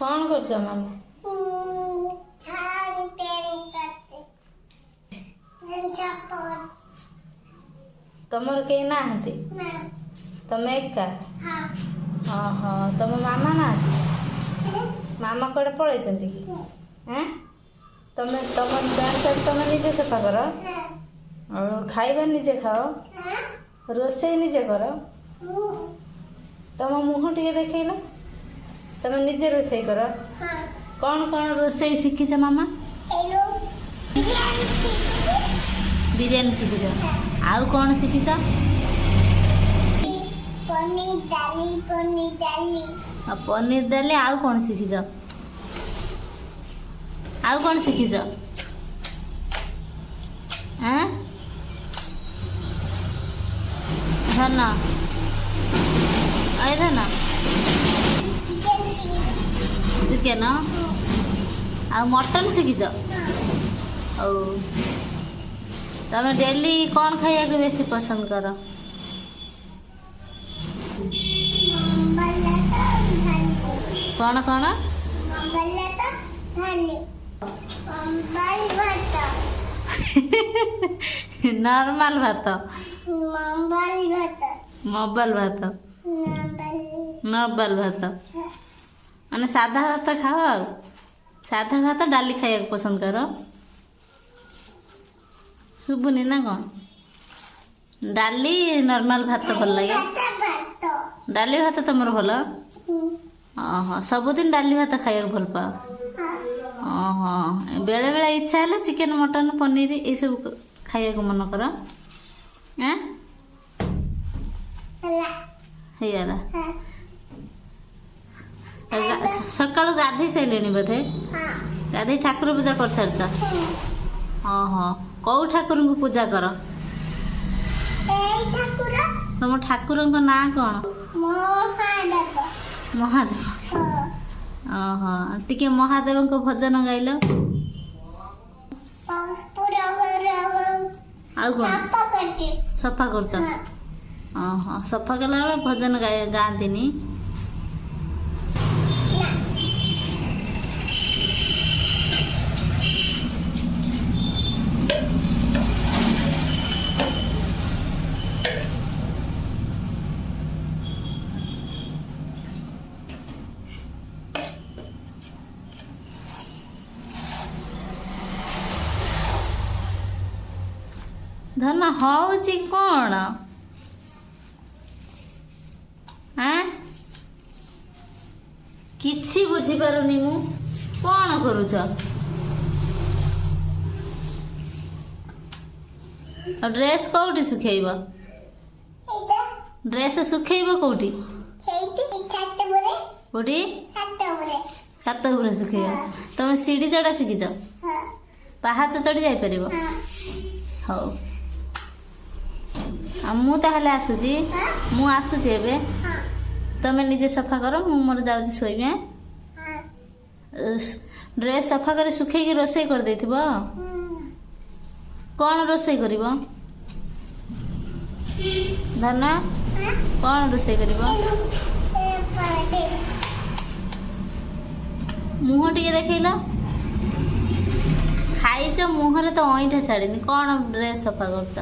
କ'ଣ କରୁଛ ମାମା? ତମର କେହି ନାହାନ୍ତି? ତମେ ଏକା? ଓହୋ, ତମ ମାମା ନାହାନ୍ତି? ମାମା କୁଆଡ଼େ ପଳେଇଛନ୍ତି କି? ଏଁ, ତମେ ତମ ପ୍ୟାଣ୍ଟ ସାର୍ଟ ତମେ ନିଜେ ସଫା କର, ଆଉ ଖାଇବା ନିଜେ ଖାଅ, ରୋଷେଇ ନିଜେ କର। ତମ ମୁହଁ ଟିକେ ଦେଖେଇଲ। ତମେ ନିଜେ ରୋଷେଇ କର? କ'ଣ କ'ଣ ରୋଷେଇ ଶିଖିଛ ମାମା? ବିରିୟାନୀ ଶିଖିଛ, ଆଉ କ'ଣ ଶିଖିଛ? ଆଉ ପନିର ଡାଲି, ଆଉ କ'ଣ ଶିଖିଛ? ଆଉ କ'ଣ ଶିଖିଛ? ଆଁ ଧନ, ଅଏ ଧନ, ଚିକେନ ଆଉ ମଟନ ଶିଖିଛ? ହଉ, ତମେ ଡେଲି କ'ଣ ଖାଇବାକୁ ବେଶୀ ପସନ୍ଦ କର? କ'ଣ କ'ଣ? ନର୍ମାଲ ଭାତ, ମୋବାଇଲ ଭାତ, ନର୍ମାଲ ଭାତ, ମାନେ ସାଧା ଭାତ ଖାଅ? ଆଉ ସାଧା ଭାତ ଡାଲି ଖାଇବାକୁ ପସନ୍ଦ କର? ଶୁଭୁନି ନା କ'ଣ? ଡାଲି, ନର୍ମାଲ ଭାତ ଭଲ ଲାଗେ? ଡାଲି ଭାତ ତମର ଭଲ? ଓହୋ, ସବୁଦିନ ଡାଲି ଭାତ ଖାଇବାକୁ ଭଲ ପାଅ? ଓହୋ, ବେଳେବେଳେ ଇଚ୍ଛା ହେଲେ ଚିକେନ, ମଟନ, ପନିର ଏଇସବୁ ଖାଇବାକୁ ମନ କର? ଆଁ, ହେଇଗଲା। ସକାଳୁ ଗାଧେଇ ସାରିଲେଣି ବୋଧେ? ଗାଧେଇ ଠାକୁର ପୂଜା କରିସାରିଛ? ହଁ ହଁ। କୋଉ ଠାକୁରଙ୍କୁ ପୂଜା କର? ତମ ଠାକୁରଙ୍କ ନାଁ କ'ଣ? ମହାଦେବ। ଓହୋ, ଟିକେ ମହାଦେବଙ୍କ ଭଜନ ଗାଇଲ। ଆଉ କ'ଣ ସଫା କରୁଛ? ଓହୋ, ସଫା କଲାବେଳେ ଭଜନ ଗାଆନ୍ତିନି? ଧନ, ହଉଛି କ'ଣ? ଆଁ, କିଛି ବୁଝିପାରୁନି ମୁଁ, କ'ଣ କରୁଛ? ଆଉ ଡ୍ରେସ୍ କୋଉଠି ଶୁଖେଇବ? ଡ୍ରେସ୍ ଶୁଖେଇବ କୋଉଠି? କୋଉଠି? ଛାତ ଉପରେ ଶୁଖେଇବ। ତମେ ସିଡ଼ି ଚଢ଼ା ଶିଖିଛ? ପାହାଚ ଚଢ଼ି ଯାଇପାରିବ? ହଉ, ଆଉ ମୁଁ ତାହେଲେ ଆସୁଛି। ମୁଁ ଆସୁଛି ଏବେ। ତମେ ନିଜେ ସଫା କର, ମୁଁ ମୋର ଯାଉଛି ଶୋଇବି। ଡ୍ରେସ୍ ସଫା କରି ଶୁଖେଇକି ରୋଷେଇ କରିଦେଇଥିବ। କ'ଣ ରୋଷେଇ କରିବ ଧନ? କ'ଣ ରୋଷେଇ କରିବ? ମୁହଁ ଟିକେ ଦେଖେଇଲ। ଖାଇଛ, ମୁହଁରେ ତ ଅଇଁଠା ଛାଡ଼ିନି। କ'ଣ ଡ୍ରେସ୍ ସଫା କରୁଛ?